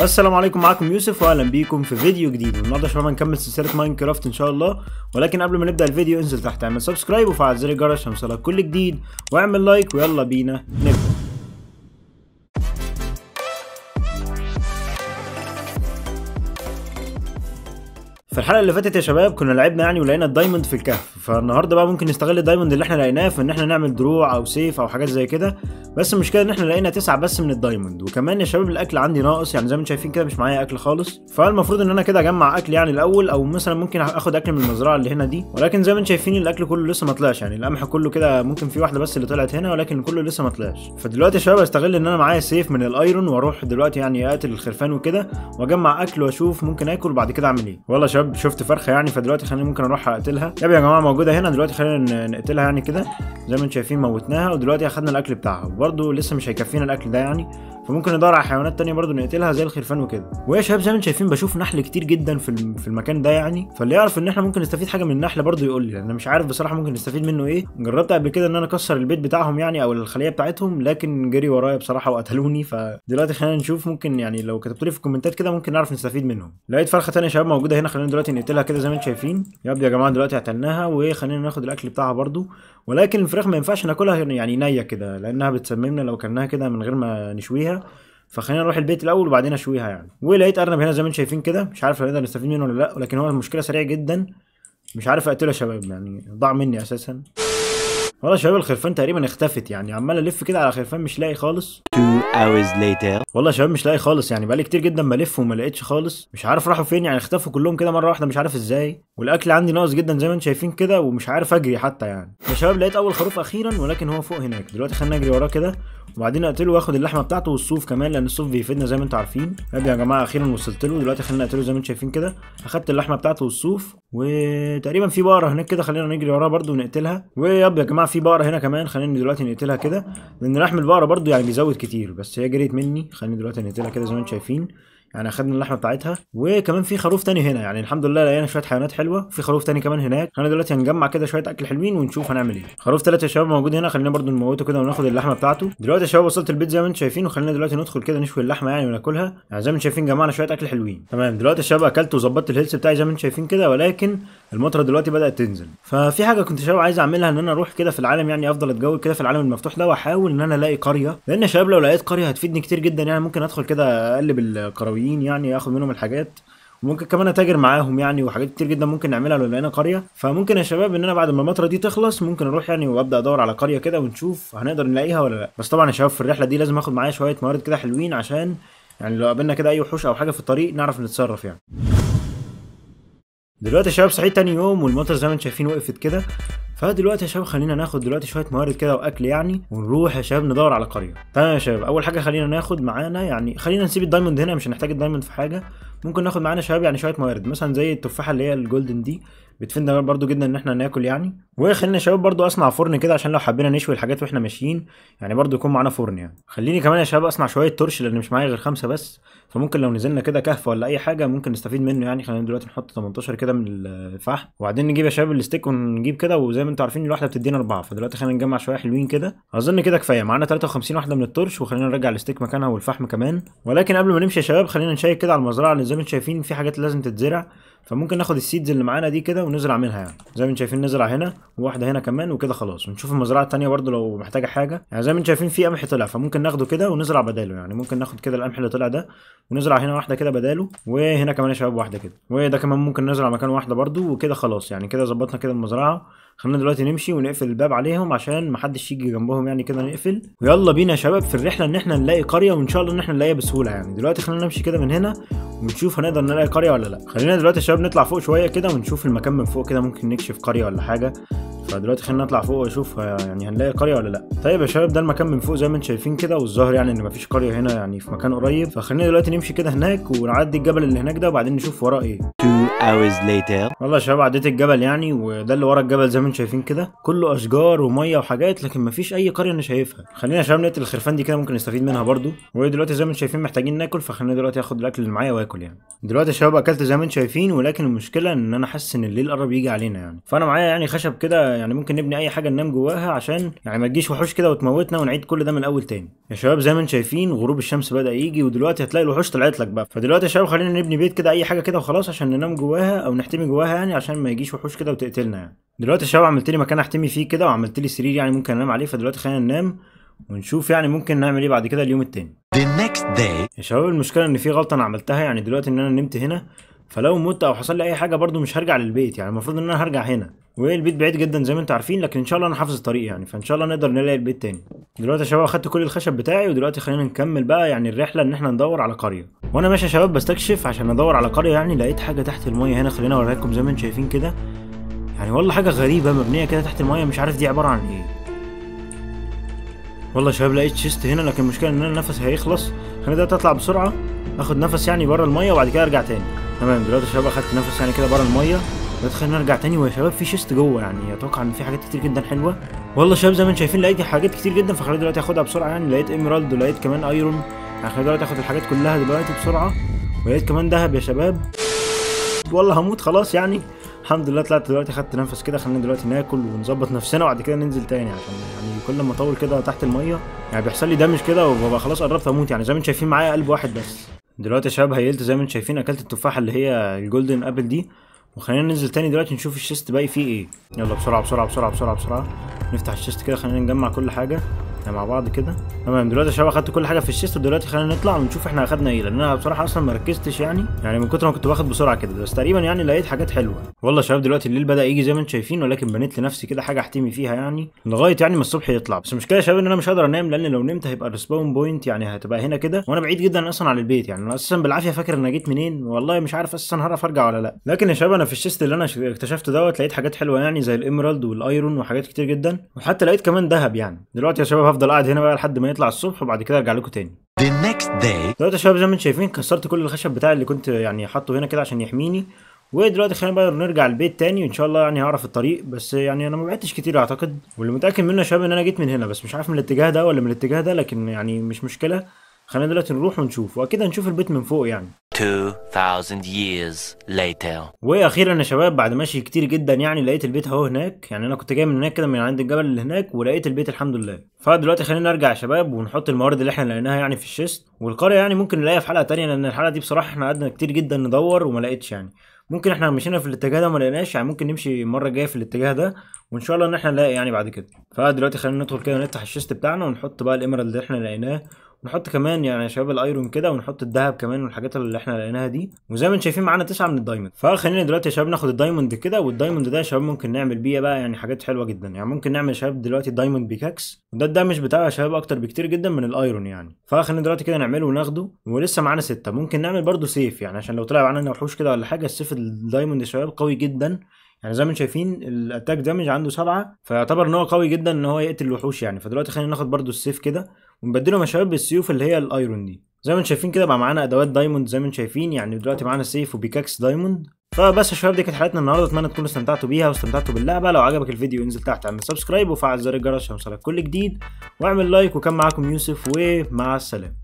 السلام عليكم، معاكم يوسف واهلا بيكم في فيديو جديد. والنهارده يا شباب هنكمل سلسلة ماينكرافت ان شاء الله، ولكن قبل ما نبدا الفيديو انزل تحت اعمل subscribe وفعل زر الجرس عشان يوصلك كل جديد، واعمل like، ويلا بينا نبدا. في الحلقة اللي فاتت يا شباب كنا لعبنا يعني ولقينا ال diamond في الكهف، فالنهارده بقى ممكن نستغل ال diamond اللي احنا لقيناه في ان احنا نعمل دروع او سيف او حاجات زي كده. بس المشكلة ان احنا لقينا 9 بس من ال diamond، وكمان يا شباب الاكل عندي ناقص، يعني زي ما انتم شايفين كده مش معايا اكل خالص. فالمفروض ان انا كده اجمع اكل يعني الاول، او مثلا ممكن اخد اكل من المزرعة اللي هنا دي، ولكن زي ما انتم شايفين الاكل كله لسه ما طلعش، يعني القمح كله كده ممكن في واحدة بس اللي طلعت هنا، ولكن كله لسه ما طلعش. فدلوقتي يا شباب استغل ان انا معايا سيف من ال iron، واروح دلوقتي يعني اقتل الخرفان وكده واجمع اكل واشوف ممكن اكل وبعد كده اعمل ايه. والله شباب شفت فرخة يعني، فدلوقتي خلينا ممكن اروح اقتلها. يا جماعة موجودة هنا دلوقتي، خلينا نقتلها يعني كده زي ما انتم شايفين موتناها، ودلوقتي اخدنا الاكل بتاعها، وبرده لسه مش هيكفينا الاكل ده يعني، فممكن ندور على حيوانات تانية برده نقتلها زي الخرفان وكده. ويا شباب زي ما انتم شايفين بشوف نحل كتير جدا في المكان ده يعني، فاللي يعرف ان احنا ممكن نستفيد حاجة من النحل برده يقول لي، لان انا مش عارف بصراحة ممكن نستفيد منه ايه. جربت قبل كده ان انا اكسر البيت بتاعهم يعني او الخلية بتاعتهم، لكن جري ورايا بصراحة وقتلوني. فدلوقتي خلينا نشوف ممكن يعني لو كتبتوا لي في الكومنتات كده ممكن نعرف نستفيد منهم. لقيت فرخة تانية يا شباب موجودة هنا، خلينا دلوقتي نقتلها كده زي ما انتم شايفين. يا جماعة دلوقتي قتلناها، وخلينا ناخد الاكل بتاعها برده، ولكن الفراخ ما ينفعش ناكلها يعني نيه كده لانها بتسممنا لو كلناها كده من غير ما نشويها، فخلينا نروح البيت الاول وبعدين اشويها يعني. ولقيت ارنب هنا زي ما انتم شايفين كده، مش عارف هنقدر نستفيد منه ولا لا، ولكن هو المشكلة سريع جدا، مش عارف اقتله يا شباب يعني ضاع مني اساسا. والله يا شباب الخرفان تقريبا اختفت يعني، عمال الف كده على خرفان مش لاقي خالص. 2 hours later. والله يا شباب مش لاقي خالص يعني، بقالي كتير جدا بلف وما لقيتش خالص، مش عارف راحوا فين يعني، اختفوا كلهم كده مرة واحدة مش عارف ازاي. والاكل عندي ناقص جدا زي ما انتم شايفين كده، ومش عارف اجري حتى يعني. يا شباب لقيت اول خروف اخيرا، ولكن هو فوق هناك دلوقتي، خلينا نجري وراه كده وبعدين اقتله واخد اللحمة بتاعته والصوف كمان، لان الصوف بيفيدنا زي ما انتم عارفين. يا جماعة اخيرا وصلت له، دلوقتي خلينا نقتله زي ما انتم شايفين كده، اخدت اللحمة بتاعته والصوف، وتقريبا في بقرة هناك كده خلينا نجري وراها برده ونقتلها. ويب يا جماعة في بقرة هنا كمان، خلينا دلوقتي نقتلها كده، لان لحم البقرة برده يعني بيزود كتير، بس هي جريت مني، خلينا دلوقتي نقتلها كده زي ما انتم شايفين يعني، اخدنا اللحمة بتاعتها. وكمان في خروف تاني هنا يعني، الحمد لله لقينا شوية حيوانات حلوة. في خروف تاني كمان هناك، خلينا دلوقتي هنجمع كده شوية اكل حلوين ونشوف هنعمل ايه. خروف تالت يا شباب موجود هنا، خلينا برده نموته كده وناخد اللحمة بتاعته. دلوقتي يا شباب وصلت البيت زي ما انتم شايفين، وخلينا دلوقتي ندخل كده نشوي اللحمة يعني وناكلها، يعني زي ما انتم شايفين جمعنا شوية اكل حلوين. تمام دلوقتي يا شباب اكلت وظبطت ال health بتاعي زي ما انتم شايفين كده، ولكن المطره دلوقتي بدات تنزل. ففي حاجة كنت شباب عايز اعملها، ان انا اروح كده في العالم يعني، افضل اتجول كده في العالم المفتوح ده، واحاول ان انا الاقي قرية، لان يا شباب لو لقيت قرية هتفيدني كتير جدا يعني، ممكن ادخل كده اقلب القرويين يعني، اخد منهم الحاجات، وممكن كمان اتاجر معاهم يعني، وحاجات كتير جدا ممكن نعملها لو لقينا قرية. فممكن يا شباب ان انا بعد ما المطره دي تخلص ممكن اروح يعني وابدا ادور على قرية كده، ونشوف هنقدر نلاقيها ولا لا. بس طبعا يا شباب في الرحلة دي لازم اخد معايا شوية موارد كده حلوين، عشان يعني لو قابلنا كده اي وحوش او حاجة في الطريق نعرف نتصرف يعني. دلوقتي يا شباب صحيت تاني يوم، والمطر زي ما انتم شايفين وقفت كده. فدلوقتي يا شباب خلينا ناخد دلوقتي شوية موارد كده واكل يعني، ونروح يا شباب ندور على قرية. تمام يا شباب، اول حاجة خلينا ناخد معانا يعني، خلينا نسيب ال diamond هنا، مش هنحتاج ال diamond في حاجة. ممكن ناخد معانا شباب يعني شوية موارد، مثلا زي التفاحة اللي هي ال golden دي، بتفيدنا برده جدا ان احنا ناكل يعني. وخلينا يا شباب برده اصنع فرن كده، عشان لو حبينا نشوي الحاجات واحنا ماشيين يعني برده يكون معانا فرن يعني. خليني كمان يا شباب اصنع شوية torch، لان مش معايا غير 5 بس، فممكن لو نزلنا كده كهف ولا اي حاجة ممكن نستفيد منه يعني. خلينا دلوقتي نحط 18 كده من الفحم، وبعدين نجيب يا شباب ال stick ونجيب كده، وزي ما انتم عارفين الواحدة بتدينا 4، فدلوقتي خلينا نجمع شوية حلوين كده، اظن كده كفاية معانا 53 واحدة من ال torch. وخلينا نرجع ال stick مكانها والفحم كمان. ولكن قبل ما نمشي يا شباب خلينا نشيك كده على المزرعة، اللي زي ما انتم شايفين في حاجات لازم تتزرع، فممكن ناخد ال seeds اللي معانا دي كده ونزرع منها يعني، زي ما انتم شايفين نزرع هنا وواحدة هنا كمان وكده خلاص. ونشوف المزرعة الثانية برده لو محتاجه حاجة يعني، زي ما انتم شايفين في قمح طلع، فممكن ناخده كده ونزرع بداله يعني، ممكن ناخد كده القمح اللي طلع ده ونزرع هنا واحدة كده بداله، وهنا كمان يا شباب واحدة كده، وده كمان ممكن نزرع مكان واحدة برده وكده خلاص يعني. كده ظبطنا كده المزرعة. خلينا دلوقتي نمشي ونقفل الباب عليهم عشان محدش يجي جنبهم يعني كده، نقفل. ويلا بينا يا شباب في الرحلة ان احنا نلاقي قرية، وان شاء الله ان احنا نلاقيها بسهولة يعني. دلوقتي خلينا نمشي كده من هنا ونشوف هنقدر نلاقي قرية ولا لا. خلينا دلوقتي يا شباب نطلع فوق شوية كده ونشوف المكان من فوق كده، ممكن نكشف قرية ولا حاجة. فدلوقتي خلينا نطلع فوق واشوف يعني هنلاقي قرية ولا لا. طيب يا شباب ده المكان من فوق زي ما انتم شايفين كده، والظاهر يعني ان مفيش قرية هنا يعني في مكان قريب. فخلينا دلوقتي نمشي كده هناك ونعدي الجبل اللي هناك ده، وبعدين نشوف وراه ايه. 2 hours later. والله يا شباب عديت الجبل يعني، وده اللي ورا الجبل زي ما انتم شايفين كده، كله اشجار ومية وحاجات، لكن مفيش اي قرية انا شايفها. خلينا يا شباب نقتل الخرفان دي كده، ممكن نستفيد منها برده. ودلوقتي زي ما انتم شايفين محتاجين ناكل، فخلينا دلوقتي اخد الاكل اللي معايا واكل يعني. دلوقتي يا شباب اكلت زي ما انتم شايفين، ولكن المشكلة ان انا حاسس ان الليل قرب يجي علينا يعني، فانا معايا يعني خشب كده يعني ممكن نبني اي حاجة ننام جواها عشان يعني ما تجيش وحوش كده وتموتنا ونعيد كل ده من الاول تاني. يا شباب زي ما انتم شايفين غروب الشمس بدا يجي، ودلوقتي هتلاقي الوحوش طلعت لك بقى. فدلوقتي يا شباب خلينا نبني بيت كده اي حاجة كده وخلاص عشان ننام جواها او نحتمي جواها يعني عشان ما يجيش وحوش كده وتقتلنا يعني. دلوقتي يا شباب عملت لي مكان احتمي فيه كده، وعملت لي سرير يعني ممكن انام عليه. فدلوقتي خلينا ننام ونشوف يعني ممكن نعمل ايه بعد كده اليوم التاني. The next day. يا شباب المشكلة ان في غلطه انا عملتها يعني دلوقتي ان انا نمت هنا، فلو مت او حصل لي اي حاجة برده مش هرجع للبيت، يعني المفروض ان انا هرجع هنا، والبيت بعيد جدا زي ما انتم عارفين، لكن ان شاء الله انا حافظ الطريق يعني، فان شاء الله نقدر نلاقي البيت تاني. دلوقتي يا شباب اخدت كل الخشب بتاعي، ودلوقتي خلينا نكمل بقى يعني الرحلة ان احنا ندور على قرية. وانا ماشي يا شباب بستكشف عشان ندور على قرية يعني، لقيت حاجة تحت المية هنا، خلينا اوريها لكم زي ما انتم شايفين كده. يعني والله حاجة غريبة مبنية كده تحت المية، مش عارف دي عبارة عن ايه. والله يا شباب لقيت chest هنا، لكن المشكلة ان انا نفسي هيخلص. خلينا دلوقتي اطلع بسرعة اخد نفس يعني بره المية وبعد كده ارجع تاني. تمام دلوقتي يا شباب اخدت نفس يعني كده بره المية، دلوقتي خلينا نرجع تاني. ويا شباب في chest جوه يعني، اتوقع ان في حاجات كتير جدا حلوة. والله يا شباب زي ما انتم شايفين لقيت حاجات كتير جدا، فخلينا دلوقتي اخدها بسرعة يعني. لقيت emerald ولقيت كمان iron، يعني خلينا دلوقتي اخد الحاجات كلها دلوقتي بسرعة. ولقيت كمان ذهب يا شباب. والله هموت خلاص يعني. الحمد لله طلعت دلوقتي خدت نفس كده. خلينا دلوقتي ناكل ونظبط نفسنا وبعد كده ننزل تاني، عشان يعني كل ما اطول كده تحت المية يعني بيحصل لي damage كده وببقى خلاص قربت اموت يعني. زي ما انتم شايفين معايا قلب واحد بس. دلوقتي يا شباب healت زي ما انتم شايفين، اكلت التفاحة اللي هي ال golden apple دي، وخلينا ننزل تاني دلوقتي نشوف ال chest باقي فيه ايه. يلا بسرعة بسرعة بسرعة بسرعة بسرعة نفتح ال chest كده، خلينا نجمع كل حاجة مع بعض كده. تمام دلوقتي يا شباب اخدت كل حاجة في ال chest، ودلوقتي خلينا نطلع ونشوف احنا اخدنا ايه، لان انا بصراحة اصلا ما ركزتش يعني من كتر ما كنت باخد بسرعة كده، بس تقريبا يعني لقيت حاجات حلوة. والله يا شباب دلوقتي الليل بدا يجي زي ما انتم شايفين، ولكن بنيت لنفسي كده حاجة احتمي فيها يعني لغاية يعني ما الصبح يطلع. بس المشكلة يا شباب ان انا مش هقدر انام، لان لو نمت هيبقى ال respawn point يعني هتبقى هنا كده، وانا بعيد جدا اصلا عن البيت يعني. انا اساسا بالعافية فاكر ان انا جيت منين، والله مش عارف اساسا هعرف ارجع ولا لا. لكن يا شباب انا في ال chest اللي انا اكتشفته دوت لقيت حاجات حلوة يعني زي ال emerald وال iron وحاجات كتير جدا، وحتى لقيت كمان ذهب يعني. دلوقتي يا شباب هفضل قاعد هنا بقى لحد ما يطلع الصبح وبعد كده ارجع لكم تاني. The next day. دلوقتي يا شباب زي ما انتم شايفين كسرت كل الخشب بتاعي اللي كنت يعني حاطه هنا كده عشان يحميني، ودلوقتي خلينا بقى نرجع البيت تاني وان شاء الله يعني هعرف الطريق. بس يعني انا ما بعدتش كتير اعتقد، واللي متاكد منه يا شباب ان انا جيت من هنا، بس مش عارف من الاتجاه ده ولا من الاتجاه ده، لكن يعني مش مشكلة. خلينا دلوقتي نروح ونشوف، واكيد هنشوف البيت من فوق يعني. 2000 years later. واخيرا يا شباب بعد ماشي كتير جدا يعني لقيت البيت اهو هناك. يعني انا كنت جاي من هناك كده من عند الجبل اللي هناك، ولقيت البيت الحمد لله. فدلوقتي خلينا نرجع يا شباب ونحط الموارد اللي احنا لقيناها يعني في ال chest، والقريه يعني ممكن نلاقيها في حلقة تانية، لان الحلقة دي بصراحة احنا قعدنا كتير جدا ندور وما لقيتش يعني. ممكن احنا مشينا في الاتجاه ده وما لقيناش يعني، ممكن نمشي المرة الجاية في الاتجاه ده وان شاء الله ان احنا نلاقي يعني بعد كده. فدلوقتي خلينا ندخل كده ونفتح ال chest بتاعنا ونحط بقى ال emerald اللي احنا لقيناه، ونحط كمان يعني يا شباب ال iron كده، ونحط الذهب كمان والحاجات اللي احنا لقيناها دي. وزي ما انتم شايفين معانا 9 من ال diamond. فخلينا دلوقتي يا شباب ناخد ال diamond كده، وال diamond ده يا شباب ممكن نعمل بيه بقى يعني حاجات حلوة جدا. يعني ممكن نعمل يا شباب دلوقتي diamond pickaxe، وده ال damage بتاعه يا شباب اكتر بكتير جدا من ال iron يعني. فخلينا دلوقتي كده نعمله وناخده، ولسه معانا 6. ممكن نعمل برده سيف يعني عشان لو طلع معانا وحوش كده ولا حاجة. السيف ال diamond يا شباب قوي جدا يعني، زي ما انتم شايفين ال attack damage عنده 7، فيعتبر ان هو قوي جدا ان هو يقتل الوحوش يعني. فدلوقتي خلينا ناخد برده السيف كده ونبدلهم يا شباب بالسيوف اللي هي ال iron دي. زي ما انتم شايفين كده بقى معانا ادوات diamond زي ما انتم شايفين يعني. دلوقتي معانا سيف و pickaxe diamond. فبس يا شباب دي كانت حلقتنا النهارده، اتمنى تكونوا استمتعتوا بيها واستمتعتوا باللعبة. لو عجبك الفيديو انزل تحت اعمل subscribe وفعل زر الجرس عشان يوصلك كل جديد، واعمل like. وكان معاكم يوسف، ومع السلامة.